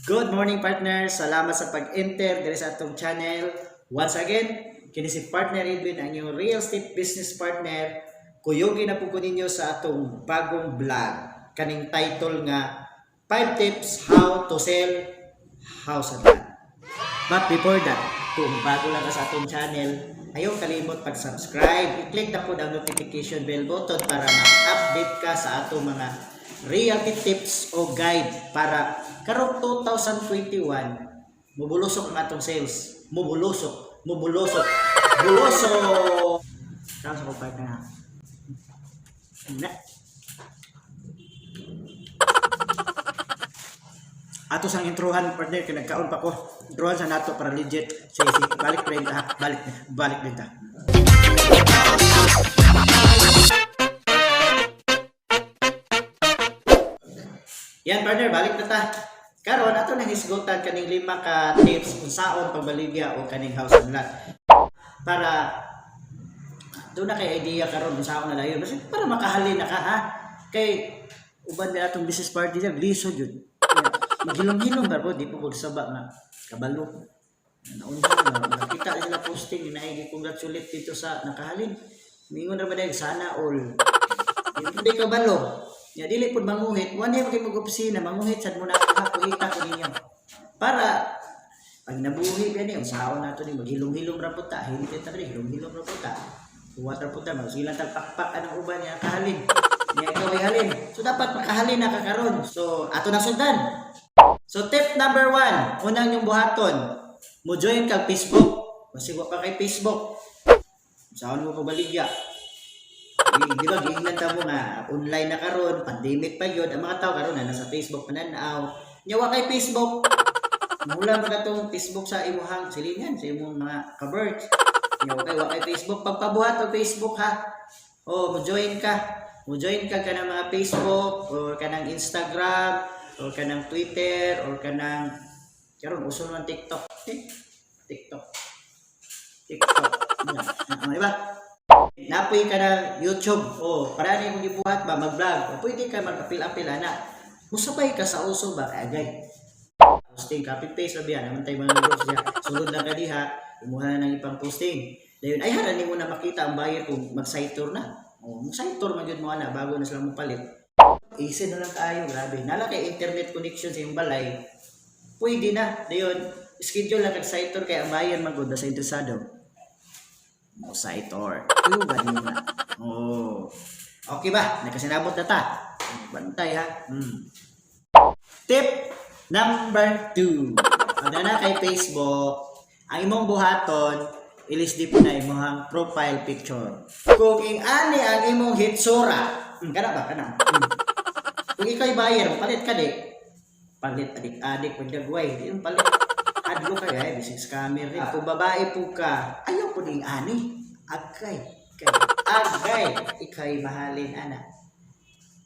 Good morning, partner. Salamat sa pag-enter diri sa atong channel. Once again, kini si Partner Edwin, ang inyong real estate business partner. Kuyugi na po ko ninyo sa atong bagong vlog. Kaning title nga 5 tips how to sell house and lot. But before that, kung bago lang ka sa atong channel, ayaw kalimot pag-subscribe. I-click na po ang notification bell button para ma-update ka sa atong mga realty tips o guide para karong 2021 mubulusok ang atong sales. Mubulusok, mubulusok, bulusok! Tama sa ko, partner, ha. Na. Ato sang introhan, partner, kay nagkaon pa ko. Introhan sa nato para legit. Sige, sige, balik pa rin ta. Balik, balik din ta. Yan, partner, balik na ta. Karon ato nang hisgutan kaning lima ka tips kung saon pagbaligya o kaning house and lot. Para doon na kay idea karon kung saon na dayon. Basta para makahalin na ka, ha. Kay uban na atong business party dyan, lisod yun. Maghilom-hilom ba po, di po magsaba nga kabalo. Naunsa na, nakita sila posting, na congratulate dito sa nakahalin. Mingon ra ba dahil sana all. Hindi ka balo. Ya dili pud manguhit, wa na kay mag-opisina, manguhit sad mo na ako, kuhita ko ninyo. Para pag nabuhi ba ni, unsaon nato ni, maghilom-hilom ra pud ta, hinti ta diri, hilom-hilom ra pud ta. Kuwat ra pud ta, magsilang tag pakpak anang uban niya kahalin. Niya ikaw ay halin. So dapat makahalin na ka karon. So ato na sundan. So tip number 1, unang yung buhaton, mo join kag Facebook. Basig wa pa kay Facebook. Saan mo pagbaligya? Di ba giingnan ta mo nga online na karon, pandemic pa yun, ang mga tao karon na nasa Facebook mananaw. Nya wa kay Facebook. Mahula man katong Facebook sa imuhang silingan, sa imong mga ka-birth. Nya wa kay Facebook, pagpabuhat og Facebook, ha. Oh, mo join ka. Mo join ka kanang mga Facebook or kanang Instagram or kanang Twitter or kanang karon uso naman TikTok. Eh, TikTok. TikTok. Yeah. Ah, di ba? Napoy ka na YouTube. Oh, para ni imong gibuhat ba mag-vlog. O pwede ka mag-apil-apil ana. Musabay ka sa uso ba kay agay. Posting copy paste ra biya naman tay mga groups diya. Sulod lang ka diha, imuha na nang ipang posting. Dayon ay hara nimo na makita ang buyer kung mag-site tour na. Oh, mag-site tour man gyud mo ana bago na sila mo palit. Easy na lang kaayo, grabe. Nala kay internet connection sa imong balay. Pwede na. Dayon, schedule lang kag site tour kay ang buyer man gud sa interesado. Mo site tour. Uy, gani na. Oh. Okay ba? Nakasinabot na ta. Bantay ha. Tip number 2. Pag na kay Facebook, ang imong buhaton, ilisdi po na imong profile picture. Kung ing-ani ang imong hitsura, kana ba kana? Kung ikaw'y buyer, palit ka di. Palit adik-adik pag dagway, di yung palit. Adlo ka eh, bisig scammer rin. Kung babae po ka, ayaw po ding ani. Agay, kay agay, ikay mahalin ana.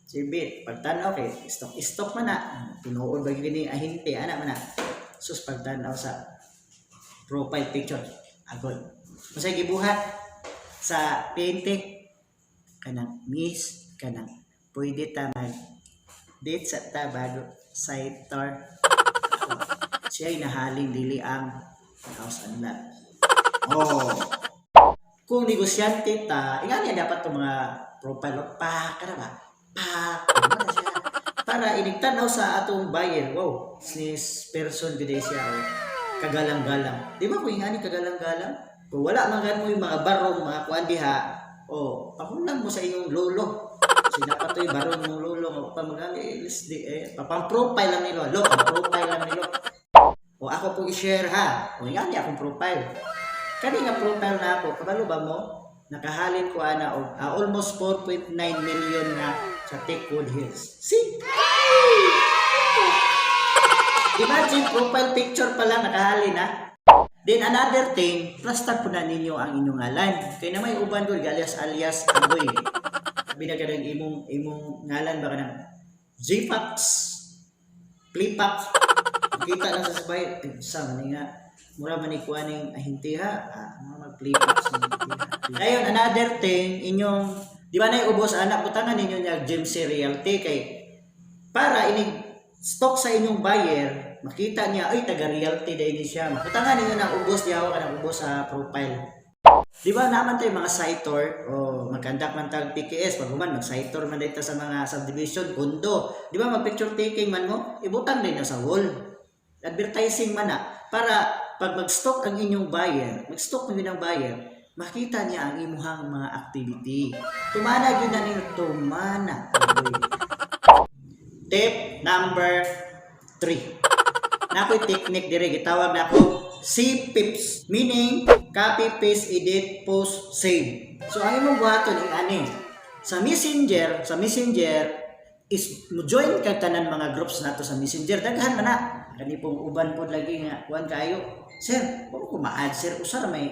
Sibit, pagtanaw kay stalk-stalk man na. Tinuod ba gyud ni ahinte ana man na. Sus, pagtanaw sa profile picture, agol. Masay gibuhat sa kliyente kanang miss, kanang pwede ta mag date sa ta bago site tour. Siya ay nahalin, dili ang house and lot. Oh. Kung negosyante ta, ingani dapat itong mga profile, pa, kana ba? Pa, ano na siya. Para inigtanaw sa atong buyer, wow, business person gid siya, oh. Kagalang-galang. Di ba kung ingani kagalang-galang? Kung wala man mo yung mga barong, mga kuan diha, oh, pahulang mo sa inyong lolo. Kasi dapat to yung barong mong lolo, nga pa magali, eh, pang-profile lang nilo. Lo, pang-profile lang nilo. O ako pong i-share ha. O ingani akong profile. Kani nga profile na ako, kabalo ba mo? Nakahalin ko ana og almost 4.9 million na sa Techwood Hills. See? Imagine, profile picture pa lang nakahalin na. Then another thing, plastar po na ninyo ang inyong ngalan. Kay na may uban gud alias alias agoy. Sabi na kanang imong imong ngalan ba kanang Gpax, Plipax. Kita lang sa sabay, eh, sa man nga mura man ni kuaning ahinti ha, mga mag-Plipax. Ngayon, another thing, inyong, di ba na ubos anak, butangan ninyo niya GMC Realty kay para inig stalk sa inyong buyer, makita niya, "Ay, taga realty diay ni siya." Makutangan ninyo ng ubos diha ka ng ubos sa profile. Di ba naman tayo mga site tour o mag-conduct man tag PKS, pag human mag-site tour man dito sa mga subdivision, condo. Di ba mag-picture taking man mo, ibutang din na sa wall. Advertising man na para pag mag-stalk ang inyong buyer, mag-stalk mo ang buyer, makita niya ang imuhang mga activity. Tumana gyud na ninyo, tumana. Tip number 3. Nakoy technique dire, gitawag nako CPIPS, meaning copy, paste, edit, post, save. So ang imong buhaton ing ani. Sa Messenger is mo join kag tanan mga groups nato sa Messenger. Daghan man na. Kani pong uban pod lagi nga kuan kaayo. "Sir, wa ko ma-add, sir, usa ra may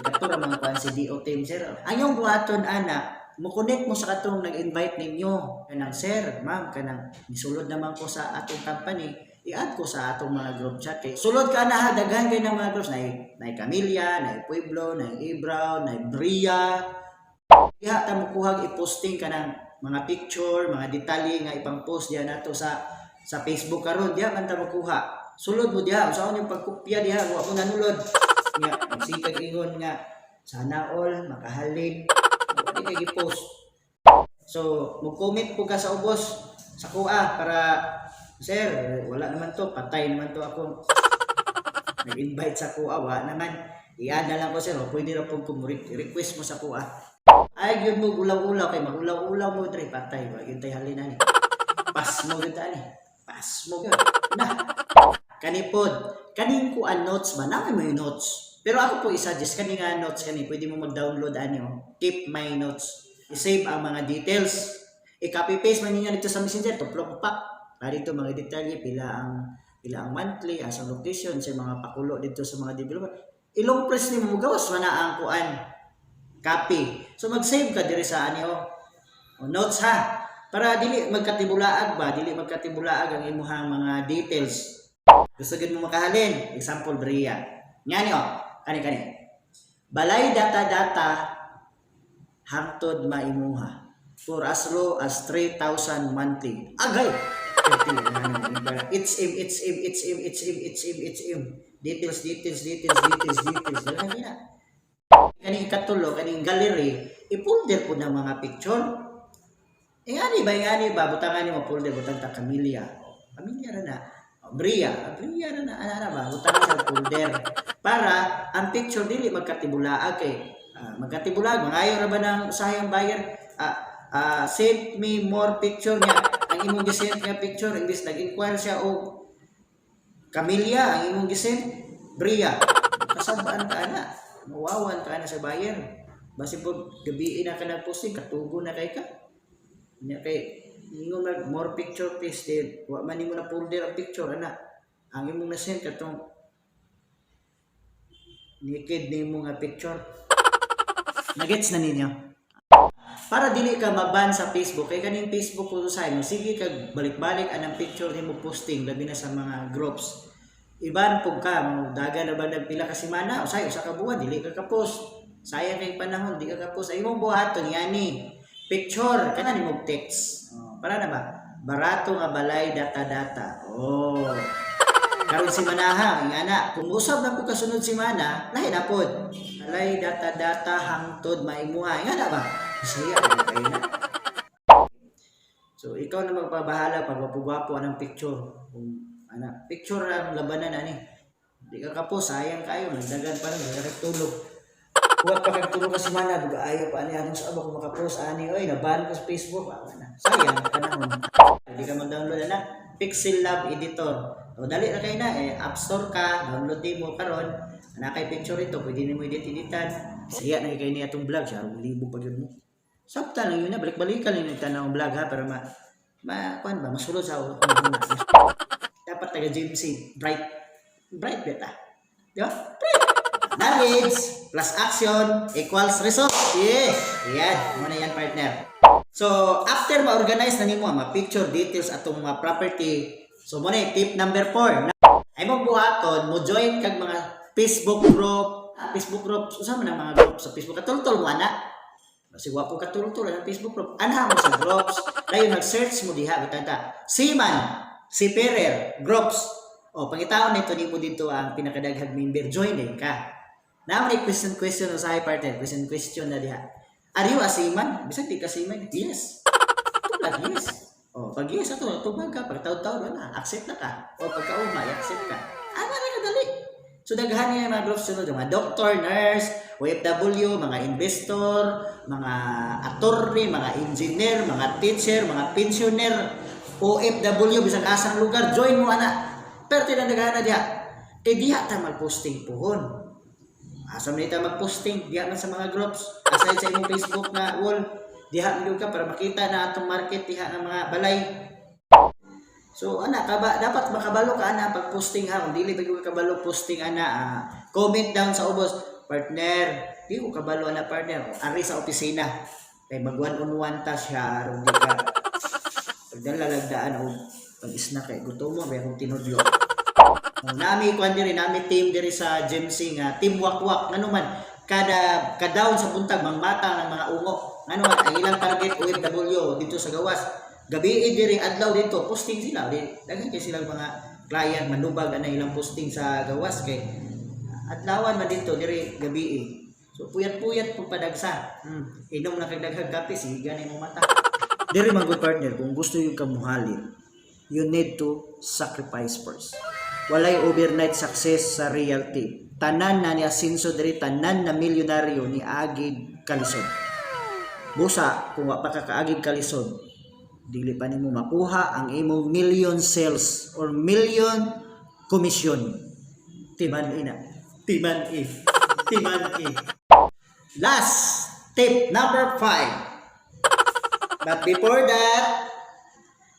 kato ra mga kuan si DO team, sir." Ang imong buhaton ana, mo connect mo sa katong nag-invite ninyo, kanang, "Sir, ma'am, kanang misulod naman ko sa atong company, i-add ko sa atong mga group chat." Kay sulod ka na ha, daghan kay ng mga groups, nay Camilla, nay Pueblo, nay Ibrown, nay Bria. Diha ta mo kuhag i-posting kanang mga picture, mga detalye nga ipang-post diha nato sa Facebook karon. Diha man ta mokuha. Sulod mo diha, unsaon yung pagkopya diha, wa ko nanulod. Nga magsikag ingon nga sana all makahalin. Wa di kay gi-post. So, mo-comment po ka sa ubos sa kuha para, "Sir, wala naman to, patay naman to ako. Nag-invite sa kuha, wa naman. I-add na lang ko, sir, o pwede ra pong request mo sa kuha." Ay, yun mo ulaw-ulaw kay magulaw-ulaw mo dre, patay ba yun tay halin ani. Pas mo gyud ani. Pas mo gyud. Na. Kanipod, kaning kuan notes ba na may notes. Pero ako po i-suggest kani nga notes kani, pwede mo mag-download ani oh. Keep my notes. I-save ang mga details. I-copy paste man ninyo dito sa Messenger, tuplok pa. Ah, dito mga detalye, pila ang monthly, asa location, sa mga pakulo dito sa mga developer. I-long press nimo, mugawas man na ang kuan copy. So mag-save ka diri sa ani oh. O, notes ha. Para dili magkatibulaag ba, dili magkatibulaag ang imuhang mga details. Gusto gid mo makahalin, example Bria. Ngani oh, kani kani. Balay data data hangtod maimuha. For as low as 3,000 monthly. Agay! It's M, it's M, it's M, it's M, it's M, it's M. Details, details, details, details, details. Dala na. Kaning ikatulo, kaning gallery, i-folder po ng mga picture. Ingani ba, ingani ba, butangan ni mo folder, butang ta Camilla. Camilla ra na. O, Bria, ah, Bria ra na, ana na ba, butangan sa folder. Para ang picture dili magkatibulaag kay magkatibulaag, mangayo ra ba ng usahang buyer, "Send me more picture" niya. Ang imong gisend nga picture, imbis nag-inquire siya og Camilla, ang imong gisend, Bria. Kasabaan ka ana. Mawawan ka na sa buyer. Basi po, gabi na ka nagposting, katugo na kay ka. Nya kay ingon mag "More picture please," then wa man nimo na folder ang picture ana. Ang imong na-send katong naked nimo nga picture. Nagets na ninyo? Para dili ka maban sa Facebook, kay kaning Facebook ko sa mo sige kag balik-balik anang picture nimo posting, labi na sa mga groups. I-ban pug ka, mo dagan na ba nagpila ka semana, usay usa ka buwan dili ka ka-post. Sayang kay panahon di ka ka-post. Ay imong buhaton yani. Picture kana nimo text. Oh, para na ba? Barato nga balay data data. Oh. Karon si Manaha, ingana, kung usab na po kasunod si Mana, lahi na pod. Balay data data hangtod maimuha. Ingana ba? Saya kayo na. So ikaw na magpabahala pag gwapo-gwapo anang picture. Kung ana, picture ang labanan ani. Di ka kapo, sayang kayo, nagdagan pa rin, nagdagan tulog. Huwag pa kag tulog ka semana, duga ayaw pa ani, anong sa ko makapost ani, oy, naban ko sa Facebook, ah, ana. Sayang panahon. Hindi ka mag-download ana, Pixel Lab Editor. O dali ra kay na eh, App Store ka, download din mo karon. Ana kay picture ito, pwede nimo edit-editan. Siya na kay niya atong vlog, siya libo pa gyud mo. Sabta lang yun na, balik-balikan lang yung tanong vlog ha, para ma kuan ba, masulod sa una. Dapat taga GMC, bright, bright beta. Di ba? Bright. Knowledge plus action equals result. Yeah. Yan, mo na yan, partner. So, after ma-organize na nimo ang mga picture details atong mga property, so mo na yung tip number 4. Ay mo buhaton, mo join kag mga Facebook group, Facebook group, usa man ang mga group sa Facebook. Katultol mo ana. Kasi wa ko katultol ang Facebook group. Anha mo sa groups. Dayon nag-search mo diha batanta. Seaman. Seafarer, groups. O, pangitaon nito nimo dito ang pinakadaghang member, join din ka. Naa may question question sa partner, question question na diha. Are you a seaman? Bisan di ka seaman, yes. Tubag, yes. O, pag yes, ato, tubag ka. Pag taon-taon, wala, accept na ka. O, pagkauma, accept ka. Ana na kadali. So, daghan niya mga groups sunod, mga doctor, nurse, OFW, mga investor, mga attorney, mga engineer, mga teacher, mga pensioner, OFW, bisag asang lugar, join mo ana. Pero tinandagahan na diha. Kay diha ta mag-posting puhon. Asa man ita mag-posting diha man sa mga groups, aside sa imong Facebook nga wall, diha man ka para makita na atong market diha ng mga balay. So ana ka ba dapat makabalo ka ana pag posting ha. Kung dili ba ka kabalo posting ana, comment down sa ubos, "Partner, di ko kabalo ana, partner." Ari sa opisina kay mag one on one ta siya aron di ka pagdala lagdaan o pag isna kay gutom mo ba akong tinudlo. Oh, nami kwan diri, nami team diri sa GMC nga Team Wakwak. Ngano man kada kadaon sa buntag mangmata ng mga ungo. Ngano man ang ilang target OFW dito sa gawas. Gabi diri, adlaw dito, posting sila. Di daghan kay silang mga client, manubag ana ilang posting sa gawas kay adlawan man dito diri gabi. So puyat-puyat po padagsa. Inom na kag daghang kape, sige gani mo mata. Diri mga good partner, kung gusto yung kamuhalin, you need to sacrifice first. Walay overnight success sa realty. Tanan na ni asinso diri, tanan na milyonaryo ni agig kalisod. Busa, kung wa pa ka kaagig kalisod, dili pa nimo makuha ang imong million sales or million commission. Timan ina. Timan i. Timan i. Last tip number 5. But before that,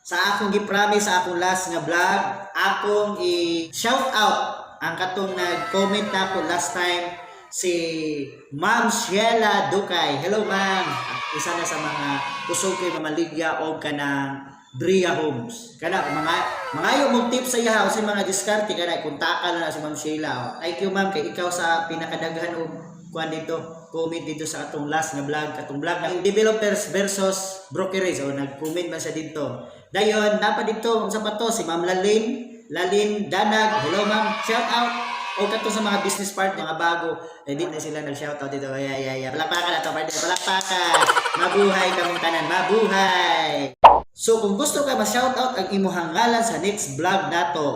sa akong gi-promise sa akong last nga vlog, akong i-shout out ang katong nag-comment na ako last time, si Ma'am Sheila Dukay. Hello, ma'am. Isa na sa mga kusog kay mamaligya og kanang Bria Homes. Kana mga mga mong tips sa iya sa mga diskarte, kana kontakan na si Ma'am Sheila. Oh. Thank you, ma'am, kay ikaw sa pinakadaghan og kuan dito, comment dito sa atong last nga vlog, katong vlog na developers versus brokerage. O, nag-comment man siya dito. Dayon napa dito, unsa pa to, si Ma'am Lalin, Lalin Danag. Hello, ma'am, shout out. O kato sa mga business partner, mga bago, eh di na sila nag-shout out dito. Ay, ay, ay, ay. Palakpakan na to, partner. Palakpakan. Mabuhay kamong tanan. Mabuhay! So kung gusto ka ma-shout out ang imuhang ngalan sa next vlog nato,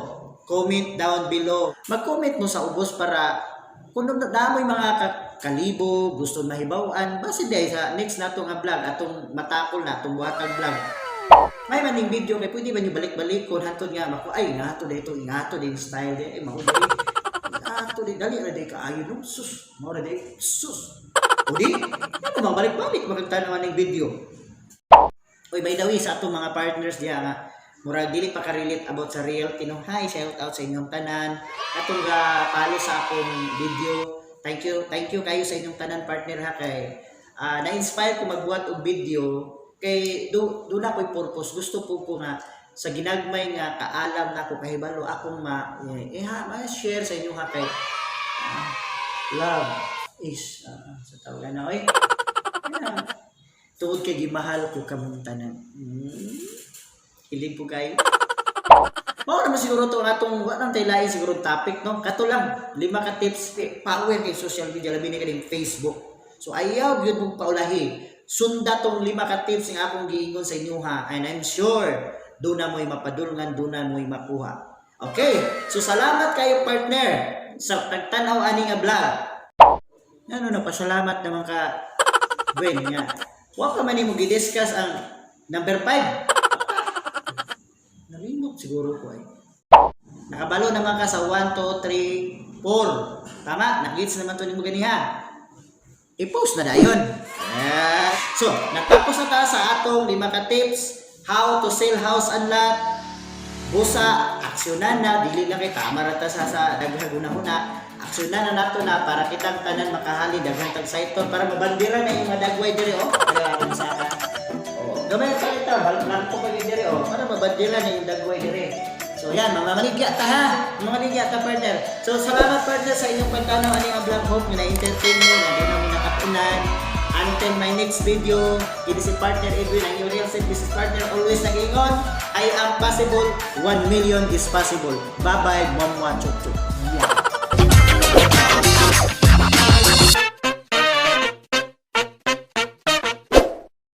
comment down below. Mag-comment mo sa ubos para kung namoy mga kalibo, gusto mahibaw-an, basi diay sa next nato nga vlog, atong matakol na, atong buhatag vlog. May maning video kay pwede ba nyo balik-balik kung hantod nga mako ay nga to dito nga to din style di ay mao di ato di dali ra di kaayo, no, sus, mao ra di, sus, o di ano bang balik-balik magtanaw ning video. Oy, by the way, sa atong mga partners diha nga murag dili pa ka-relate about sa realty, no. Hi, shout out sa inyong tanan. Atong ga follow sa akong video. Thank you kayo sa inyong tanan, partner, ha, kay na-inspire ko magbuhat og video kay do na ko'y purpose. Gusto po ko nga sa ginagmay nga kaalam na ako, kahibalo akong ma eh, eh, ha, ma-share sa inyo ha, kay love is sa tawagan na oy. Yeah. Tungod kay gimahal ko kamong tanan. Hilig po kayo. Mao naman siguro to ang atong wa nang tay lain siguro topic, no. Kato lang lima ka tips, eh, power kay social media, labi ni kaning Facebook. So ayaw gyud mong paulahi. Sunda tong lima ka tips nga akong giingon sa inyo ha, and I'm sure duna mo'y mapadulngan, duna mo'y makuha. Okay, so salamat kayo, partner, sa pagtan-aw ani nga vlog. Ano na, pasalamat naman ka, Gwen, nga. Wa ka man nimo gi-discuss ang number 5. Nalimot siguro ko ay. Nakabalo naman ka sa 1, 2, 3, 4. Tama? Nag-gets naman to nimo ganiha. I-post na dayon. Eh, so, natapos na ta sa atong lima ka tips how to sell house and lot. Busa, aksyonan na, dili na kay tama ra ta sa daghang hunahuna. Aksyonan na nato na para kitang tanan makahali, daghang tag site para mabandira na yung mga dagway diri, oh. Para sa ka. Oh, gamay pa kita, balik pa gyud diri, oh, para mabandira na yung dagway diri. So yan, mga maligya ta ha. Mga maligya ta, partner. So salamat, partner, sa inyong pagtanaw ani ang vlog. Hope nga na-entertain mo, na di na mo nakatunan. Until my next video, kini si partner Edwin, ang iyong real estate business partner, always nag-ingon, "I am possible, 1 million is possible." Bye-bye, mwah, chup chup. Yeah.